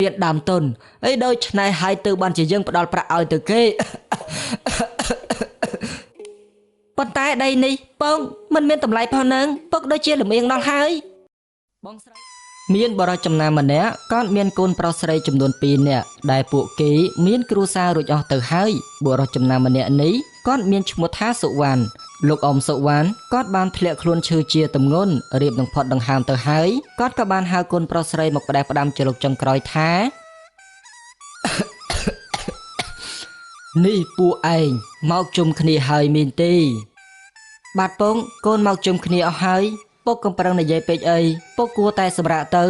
មានដើមទុនអីដូច្នេះហើយទើបបានជាយើងផ្ដល់ប្រាក់ឲ្យទៅគេប៉ុន្តែដីនេះពងមិនមានតម្លៃផងនឹងពុកដូចជាលំអៀងដល់ហើយបងស្រីមានបរិសចំណាំម្នាក់គាត់មានកូនប្រុសស្រីចំនួន2នាក់ដែលពួកគេមានគ្រួសាររួចអស់ទៅហើយបរិសចំណាំម្នាក់នេះគាត់មានឈ្មោះថាសុវណ្ណលោកអ៊ំសុវណ្ណគាត់បានធ្លាក់ខ្លួនឈឺជាទម្ងន់រៀបនឹងផុតដង្ហើមទៅហើយគាត់ក៏បានហៅកូនប្រុសស្រីមកផ្ដែផ្ដាំជាលោកចុងក្រោយថានេះពួកឯងមកជុំគ្នាហើយមែនទេបាទពងកូនមកជុំគ្នាអស់ហើយពុកកំប្រឹងនិយាយពេកអីពុកគួរតែសម្រាកទៅ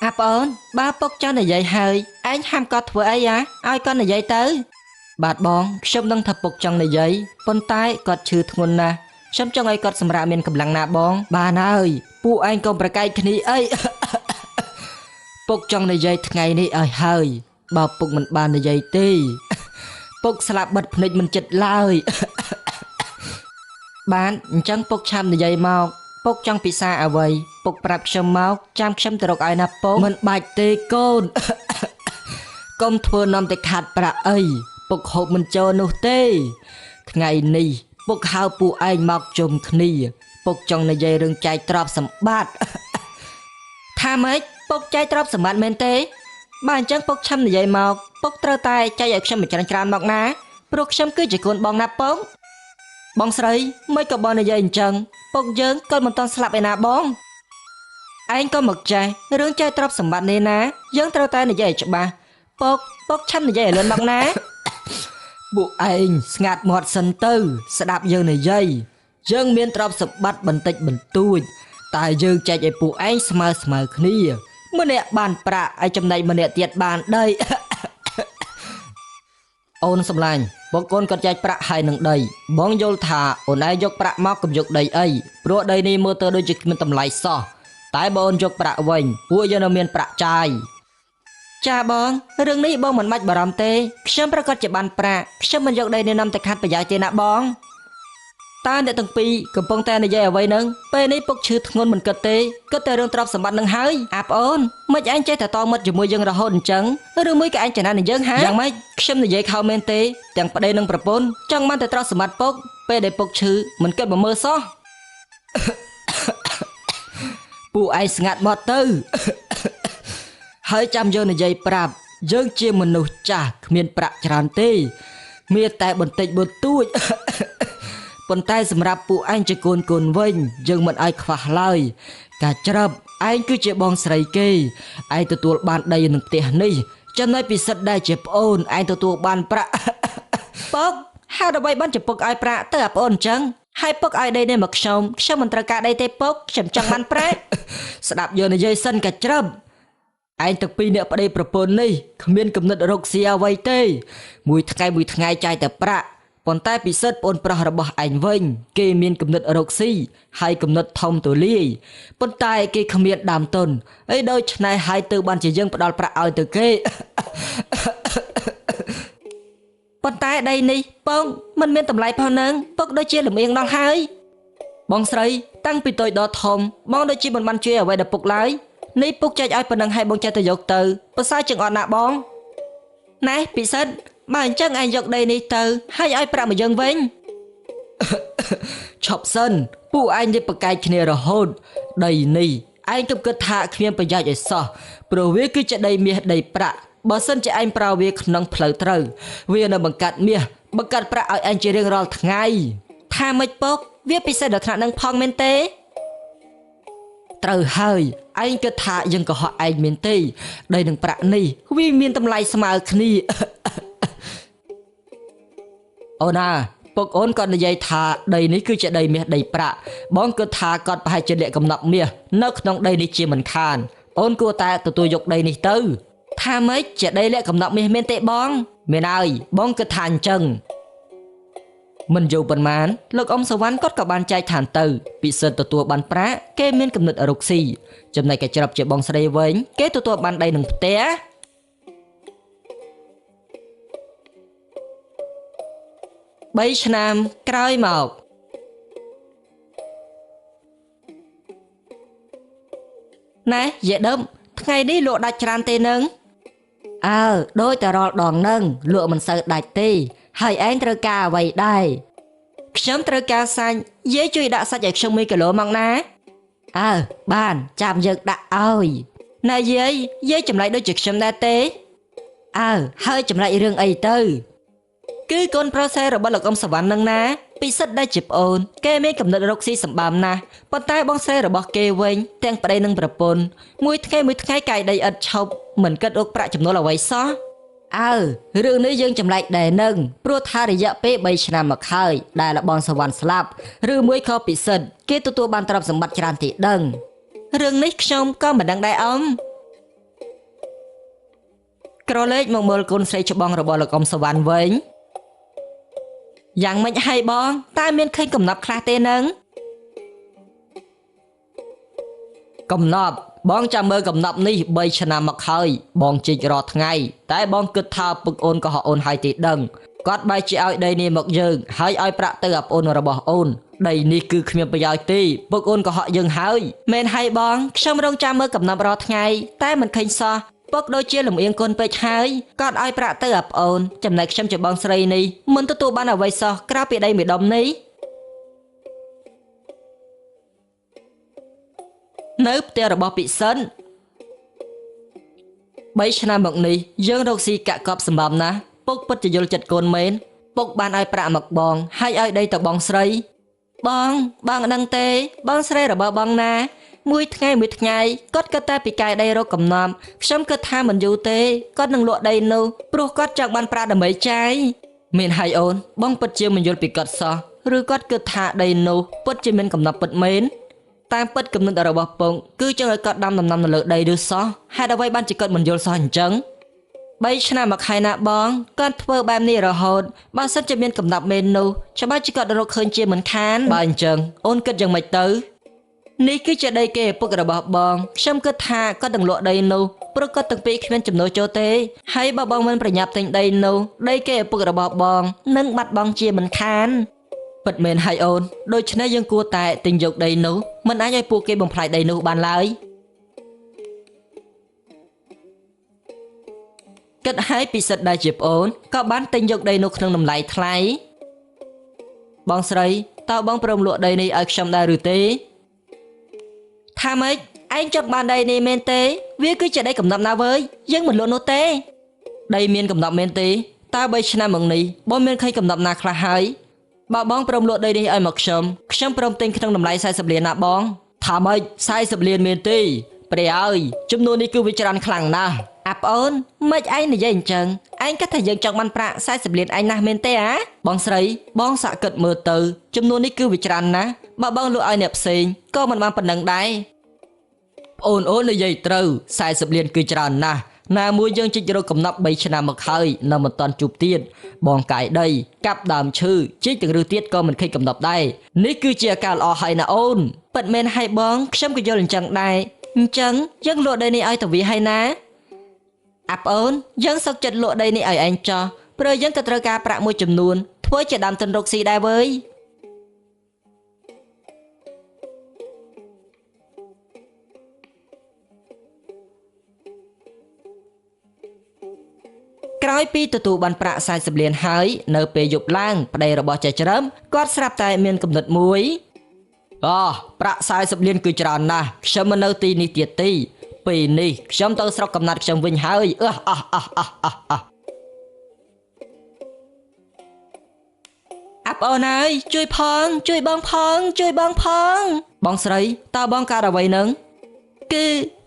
អាប្អូនបើពុកចង់និយាយហើយឯងហាមគាត់ធ្វើអីអាឲ្យគាត់និយាយទៅបាទបងខ្ញុំដឹងថាពុកចង់និយាយប៉ុន្តែគាត់ឈឺធ្ងន់ណាស់ខ្ញុំចង់ឲ្យគាត់សម្រាកមានកម្លាំងណាបងបានហើយពួកឯងកុំប្រកែកគ្នាអីពុកចង់និយាយថ្ងៃនេះឲ្យហើយបើពុកមិនបាននិយាយទេពុកស្លាប់បិទភ្នែកមិនចិត្តឡើយបានអញ្ចឹងពុកឆាំនិយាយមកពុកចង់ពិសាអ្វីពុកប្រាប់ខ្ញុំមកចាំខ្ញុំទៅរកឲ្យណាពុកមិនបាច់ទេកូនកុំធ្វើនាំតែខាត់ប្រាក់អីពុកហូបមិនចូលនោះទេថ្ងៃនេះពុកហៅពួកឯងមកជុំគ្នាពុកចង់និយាយរឿងចែកទ្រព្យសម្បត្តិថាម៉េចពុកចែកទ្រព្យសម្បត្តិមែនទេបើអញ្ចឹងពុកឆាំនិយាយមកពុកត្រូវតែចែកឲ្យខ្ញុំមួយច្រើនៗមកណាព្រោះខ្ញុំគឺជាកូនបងណាពុកបងស្រីមិនក៏បងនិយាយអញ្ចឹងពុកយើងក៏មិនទាន់ស្លាប់ឯណាបងឯងក៏មកចេះរឿងចែកទ្រព្យសម្បត្តិនេះណាយើងត្រូវតែនិយាយឲ្យច្បាស់ពុកឆាំនិយាយឲ្យលឿនមកណាពួកឯងស្ងាត់មាត់សិនទៅស្ដាប់យើងនិយាយយើងមានទ្រព្យសម្បត្តិបន្តិចបន្តួចតែយើងចែកឲ្យពួកឯងស្មើស្មើគ្នាម្នាក់បានប្រាក់ឲ្យចំណែកម្នាក់ទៀតបានដីអូនសម្លាញ់បងកូនគាត់ចែកប្រាក់ហើយនឹងដីបងយល់ថាអូនឯងយកប្រាក់មកកុំយកដីអីព្រោះដីនេះមើលទៅដូចជាគ្មានតម្លៃសោះតែបើអូនយកប្រាក់វិញពួកយើងនៅមានប្រាក់ចាយចាបងរឿងនេះបងមិនបាច់បារម្ភទេខ្ញុំប្រកាសជាបានប្រាក់ខ្ញុំមិនយកដីនេះនាំតែខាត់ប្រយោជន៍ទេណាបងតើអ្នកទាំងពីរកំពុងតែនិយាយអ្វីនឹងពេលនេះពុកឈឺធ្ងន់មិនគិតទេគិតតែរឿងទ្រព្យសម្បត្តិនឹងហើយអាប្អូនមិនឯងចេះតែតមិត្តជាមួយយើងរហូតអញ្ចឹងឬមួយក៏ឯងចំណាននឹងយើងហាយ៉ាងម៉េចខ្ញុំនិយាយខោមែនទេទាំងប្តីនិងប្រពន្ធចង់បានតែទ្រព្យសម្បត្តិពុកពេលដែលពុកឈឺមិនគិតមកមើលសោះពួកឯងស្ងាត់មកទៅហើយចាំយើងនិយាយប្រាប់យើងជាមនុស្សចាស់គ្មានប្រាក់ច្រើនទេមានតែបន្តិចបន្តួចប៉ុន្តែសម្រាប់ពួកឯងជាកូនវិញយើងមិនឲ្យខ្វះឡើយការច្រាប់ឯងគឺជាបងស្រីគេឯងទទួលបានដីនឹងផ្ទះនេះចំណែកពិសិដ្ឋដែលជាប្អូនឯងទទួលបានប្រាក់ពុកហេតុអ្វីបានជាពុកឲ្យប្រាក់ទៅអាប្អូនអញ្ចឹងហើយពុកឲ្យដីនេះមកខ្ញុំខ្ញុំមិនត្រូវការដីទេពុកខ្ញុំចង់បានប្រាក់ស្ដាប់យើងនិយាយសិនកាច្រាប់ឯងទាំងពីរអ្នកប្តីប្រពន្ធនេះគ្មានគំនិតរកស៊ីអ្វីទេមួយថ្ងៃមួយថ្ងៃចាយតែប្រាក់ប៉ុន្តែពិសិដ្ឋប្អូនប្រុសរបស់ឯងវិញគេមានគំនិតរកស៊ីហើយគំនិតធំទូលាយប៉ុន្តែគេគ្មានដើមទុនអីដូច្នេះហើយទើបបានជាយើងផ្ដល់ប្រាក់ឲ្យទៅគេប៉ុន្តែដីនេះពងមិនមានតម្លៃផងនឹងពុកដូចជាលំអៀងដល់ហើយបងស្រីតាំងពីតូចដល់ធំបងដូចជាមិនបានជួយអ្វីដល់ពុកឡើយនេះពុកចែកឲ្យប៉ុណ្ណឹងឲ្យបងចេះតែយកទៅប្រសើរជាងអត់ណាបងណែពិសិដ្ឋបើអញ្ចឹងឯងយកដីនេះទៅហើយឲ្យប្រាក់មកយើងវិញឈប់សិនពួកឯងនេះប្រកែកគ្នារហូតដីនេះឯងក៏គិតថាគ្មានប្រយោជន៍ឲ្យសោះព្រោះវាគឺជាដីមាសដីប្រាក់បើសិនជាឯងប្រើវាក្នុងផ្លូវត្រូវវានៅបង្កាត់មាសបង្កាត់ប្រាក់ឲ្យឯងជារៀងរាល់ថ្ងៃថាម៉េចពុកវាពិសេសដល់ថ្នាក់នឹងផងមែនទេត្រូវហើយឯងគិតថាយើងកុហកឯងមែនទេដីនឹងប្រាក់នេះវាមានតម្លៃស្មើគ្នាអូនណាពុកអូនគាត់និយាយថាដីនេះគឺជាដីមាសដីប្រាក់បងគិតថាគាត់ប្រហែលជាលាក់កំណប់មាសនៅក្នុងដីនេះជាមិនខានអូនគួរតែទទួលយកដីនេះទៅថាម៉េចជាដីលាក់កំណប់មាសមែនទេបងមែនហើយបងគិតថាអញ្ចឹងមិនយូរប៉ុន្មានលោកអ៊ំសវណ្ណគាត់ក៏បានចែកឋានទៅពិសិដ្ឋទទួលបានប្រាក់គេមានគំនិតរកស៊ីចំណែកកច្រាប់ជាបងស្រីវិញគេទទួលបានដីនឹងផ្ទះ3ឆ្នាំក្រោយមកណែយាយដើម ថ្ងៃនេះលក់ដាច់ច្រើនទេនឹងអើដោយតែរាល់ដងនឹងលក់មិនសូវដាច់ទេហើយឯងត្រូវការអ្វីដែរខ្ញុំត្រូវការសាច់យាយជួយដាក់សាច់ឲ្យខ្ញុំ1គីឡូមកណាអើបានចាំយើងដាក់ឲ្យណែយាយយាយចម្លែកដូចជាខ្ញុំដែរទេអើហើយចម្លែករឿងអីទៅគឺកូនប្រុសស្រីរបស់លោកអ៊ំសវណ្ណនឹងណាពិសិដ្ឋដែលជាប្អូនគេមានកំណត់រកស៊ីសម្បើមណាស់ប៉ុន្តែបងស្រីរបស់គេវិញទាំងប្តីនិងប្រពន្ធមួយថ្ងៃមួយថ្ងៃកាយដីឥតឈប់មិនគិតរកប្រាក់ចំណូលអ្វីសោះអើរឿងនេះយើងចម្លែកដែរនឹងព្រោះថារយៈពេល3ឆ្នាំមកហើយដែលលបងសវណ្ណស្លាប់ឬមួយក៏ពិសិដ្ឋគេទទួលបានទ្រព្យសម្បត្តិច្រើនទីដឹងរឿងនេះខ្ញុំក៏មិនដឹងដែរអ៊ំក្រឡេកមកមើលកូនស្រីច្បងរបស់លោកអ៊ំសវណ្ណវិញយ៉ាងម៉េចហើយបងតើមានឃើញកំណប់ខ្លះទេនឹងកំណប់បងចាំមើលកំណប់នេះ3ឆ្នាំមកហើយបងជីករាល់ថ្ងៃតែបងគិតថាពឹកអូនកុហកអូនហើយទីដឹងគាត់បែរជាឲ្យដីនេះមកយើងហើយឲ្យប្រាក់ទៅអាប្អូនរបស់អូនដីនេះគឺគ្មានប្រយោជន៍ទេពឹកអូនកុហកយើងហើយមែនហើយបងខ្ញុំរងចាំមើលកំណប់រាល់ថ្ងៃតែមិនឃើញសោះពុកដូចជាលំអៀងកូនពេកហើយគាត់ឲ្យប្រាក់ទៅអាប្អូនចំណែកខ្ញុំជាបងស្រីនេះមិនទទួលបានអ្វីសោះក្រៅពីដីមួយដុំនេះនៅផ្ទះរបស់ពិសិដ្ឋ3ឆ្នាំមកនេះយើងរកស៊ីកាក់កបសម្បំណាស់ពុកពិតជាយល់ចិត្តកូនមែនពុកបានឲ្យប្រាក់មកបងហើយឲ្យដីទៅបងស្រីបងបងដឹងទេបងស្រីរបស់បងណាមួយថ្ងៃមួយថ្ងៃគាត់គិតតែពីកាយដីរកកំណប់ខ្ញុំគិតថាមិនយូរទេគាត់នឹងលក់ដីនោះព្រោះគាត់ចង់បានប្រាក់ដើម្បីចាយមានហើយអូនបងពិតជាមិនយល់ពីគាត់សោះឬគាត់គិតថាដីនោះពិតជាមានកំណប់ពិតមែនតាមពិតគំនិតរបស់ពងគឺចង់ឲ្យគាត់ដាំដំណាំនៅលើដីឬសោះហេតុអ្វីបានជាគាត់មិនយល់សោះអញ្ចឹង3ឆ្នាំមកហើយណាបងគាត់ធ្វើបែបនេះរហូតបើសិនជាមានកំណប់មែននោះច្បាស់ជាគាត់រកឃើញជាមិនខានបើអញ្ចឹងអូនគិតយ៉ាងម៉េចទៅនេះគឺជាដីគេឪពុករបស់បងខ្ញុំគិតថាគាត់នឹងលក់ដីនោះព្រោះគាត់ទាំងពីរគ្មានចំណូលចូលទេហើយបើបងមិនប្រញាប់ទិញដីនោះដីគេឪពុករបស់បងនឹងបាត់បង់ជាមិនខានពិតមែនហើយអូនដូច្នេះយើងគួរតែទិញយកដីនោះមិនអាចឲ្យពួកគេបំផ្លាញដីនោះបានឡើយគិតឲ្យពិសិដ្ឋដែលជាប្អូនក៏បានទិញយកដីនោះក្នុងតម្លៃថ្លៃបងស្រីតើបងព្រមលក់ដីនេះឲ្យខ្ញុំដែរឬទេថាម៉េចឯងចង់បានដីនេះមែនទេវាគឺជាដីកំណប់ណាវើយយើងមិនលក់នោះទេដីមានកំណប់មែនទេតើ3ឆ្នាំមកនេះបងមានឃើញកំណប់ណាខ្លះហើយបើបងព្រមលក់ដីនេះឲ្យមកខ្ញុំខ្ញុំព្រមទិញក្នុងតម្លៃ40លានណាបងថាម៉េច40លានមែនទេព្រះអើយចំនួននេះគឺវាច្រើនខ្លាំងណាស់អាប្អូនមិនឯងនិយាយអញ្ចឹងឯងគិតថាយើងចង់បានប្រាក់40លានឯងណាស់មែនទេអាបងស្រីបងសាក់គិតមើលទៅចំនួននេះគឺវាច្រើនណាស់បើបងលក់ឲ្យអ្នកផ្សេងក៏មិនបានប៉ុណ្ណឹងដែរប្អូនអូននិយាយត្រូវ40លានគឺច្រើនណាស់ណាមួយយើងជីករកកំណប់3ឆ្នាំមកហើយនៅមិនទាន់ជួបទៀតបងកាយដីកាប់ដើមឈើជីកទាំងរឹសទៀតក៏មិនឃើញកំណប់ដែរនេះគឺជាអាការល្អហើយណាអូនពិតមែនហើយបងខ្ញុំក៏យល់អញ្ចឹងដែរអញ្ចឹងយើងលក់ដីនេះឲ្យទៅវាហើយណាអាប្អូនយើងសុខចិត្តលក់ដីនេះឲ្យឯងចោះព្រោះយើងក៏ត្រូវការប្រាក់មួយចំនួនធ្វើជាដើមទុនរកស៊ីដែរវើយក្រោយពីទទួលបានប្រាក់40លានហើយនៅពេលយប់ឡើងប្តីរបស់ចែច្រឹមគាត់ស្រាប់តែមានគំនិតមួយអូប្រាក់40លានគឺច្រើនណាស់ខ្ញុំមិននៅទីនេះទៀតទេពេលនេះខ្ញុំទៅស្រុកកំណត់ខ្ញុំវិញហើយអឺអះអះអះអះអះអាប់អូនអើយជួយផងជួយបងផងជួយបងផងបងស្រីតើបងកើតអ្វីនឹង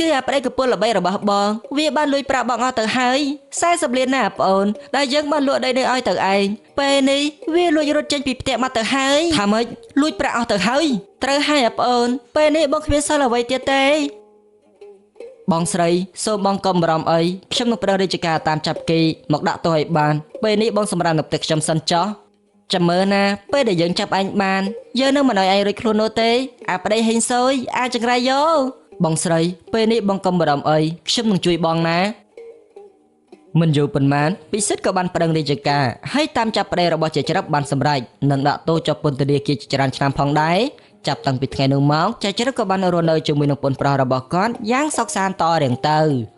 គឺអាប្តីកពស់ល្បីរបស់បងវាបានលួចប្រាក់បងអស់ទៅហើយ40លានណាប្អូនដែលយើងបានលក់ដីនេះឲ្យទៅឯងពេលនេះវាលួចរត់ចេញពីផ្ទះមកទៅហើយថាម៉េចលួចប្រាក់អស់ទៅហើយត្រូវហើយអាប្អូនពេលនេះបងគ្មានសល់អ្វីទៀតទេបងស្រីសូមបងកុំបារម្ភអីខ្ញុំនឹងប្រឹងរាជការតាមចាប់គេមកដាក់ទោសឲ្យបានពេលនេះបងសម្រាននៅផ្ទះខ្ញុំសិនចោះចាំមើលណាពេលដែលយើងចាប់ឯងបានយើងនឹងមិនឲ្យឯងរួចខ្លួននោះទេអាប្តីហេងសូយអាចង្រៃយោបងស្រីពេលនេះបងកុំបារម្ភអីខ្ញុំនឹងជួយបងណាមិនយូរប៉ុន្មានពិសិដ្ឋក៏បានប្តឹងរាជការហើយតាមចាប់ប្តីរបស់ជាច្រឹបបានសម្រេចនិងដាក់ទោសជាប់ពន្ធនាគារជាច្រើនឆ្នាំផងដែរ ចាប់តាំងពីថ្ងៃនោះមកចៅជ្រឹកក៏បានរស់នៅជាមួយនឹងប្អូនប្រុសរបស់គាត់យ៉ាងសុខសាន្តតរៀងទៅ។